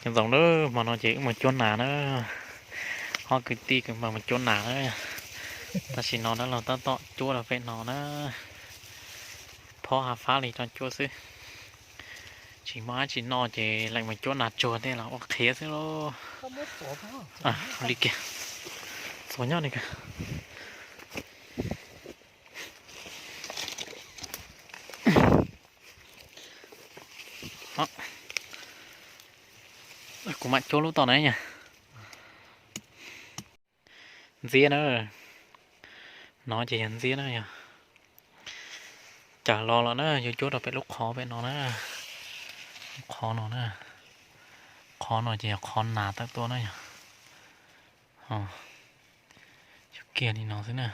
Nyob zoo na, hmo no ces wb mus cuab nas na. Ob kwv tij kwv npawg mus cuab nas na. Tam sim no dab laug tab tom cuab rau pem no na. Phob hav fab li rau cuab xwb. Tsis muaj dab tsi noj ces leem mus cuab nas tsuag tej los ua qhiav xwb lauj. Li kiag, txuas nyob li kiag. Kuv mam cuab lub tom na yom. Ntxiab na. No ces yog ntxiab na yog. Cas los los na, yuav cuab rau pem lub qhov pem no na. Lub qhov no na. Qhov no ces yog qhov nas tawm tuaj na yog. Cuab kiag li no xwb na.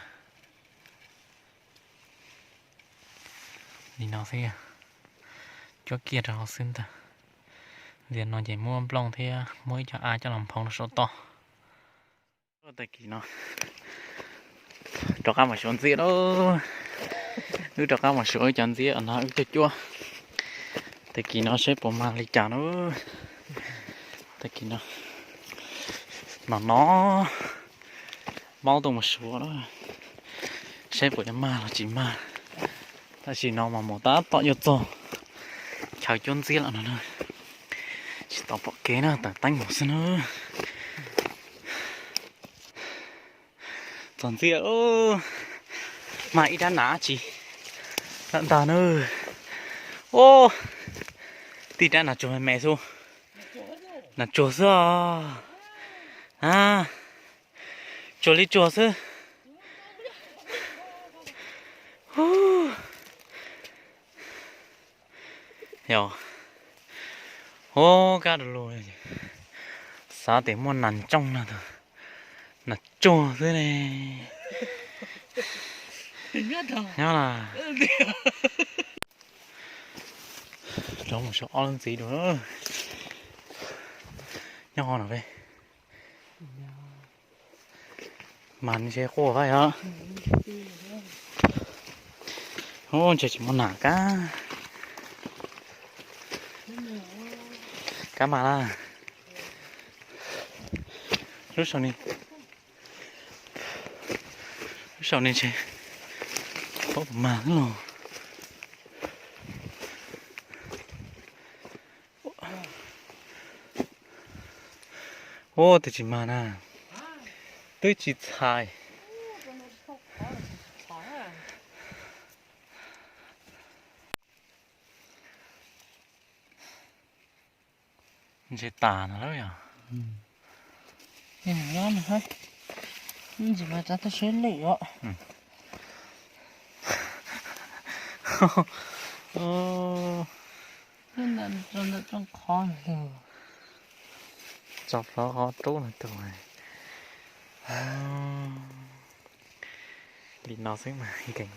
Li no xwb. Cuab kiag rau hauv xwb ntag. Ntxiab no ces muab nplooj thiab muab ib co av coj los nphoo rau saum toj. Tag kis no rov qab mus suav ntxiab lauj. Wb rov qab mus suav wb cov ntxiab no wb cuab cuab. Tag kis no saib puas mag li cas na. Tag kis no, no no, maub tuaj mus suav na, saib puas yuav mag los tsis mag. Tam sim no mas mus tab tom yuav txog chaw cuab ntxiab lawm no na. Tsis tau pom kev na, tawm teeb mus xwb na. Txog ntxiab, mag ib rab nas tsi lawm ntag na. Tib rab nas tsuag me me xwb, nas tsuag xwb os. Tsuag li tsuag xwb. Yog, ub, kab rau lug, xav tias muaj nas ntsooj no, nas tsuag xwb ne. Nyob na, rov mus saib ob lub ntxiv dua. Nyob qhov no peb mas ntshe quaj fab yog. Ub, ntshe tsis muaj nas kab, kab mas lawm. Lub saum ni, lub saum ni ntshe paub puas mag los. Ub, twb tsis mag na, twb tsis txhais. Ntshe tas no lawm yog. Ntsis mas rov tau seb lwm os. Ntawm rooj qhov lug, tso plaub qhov rub no tus. Li no xwb mas nkees.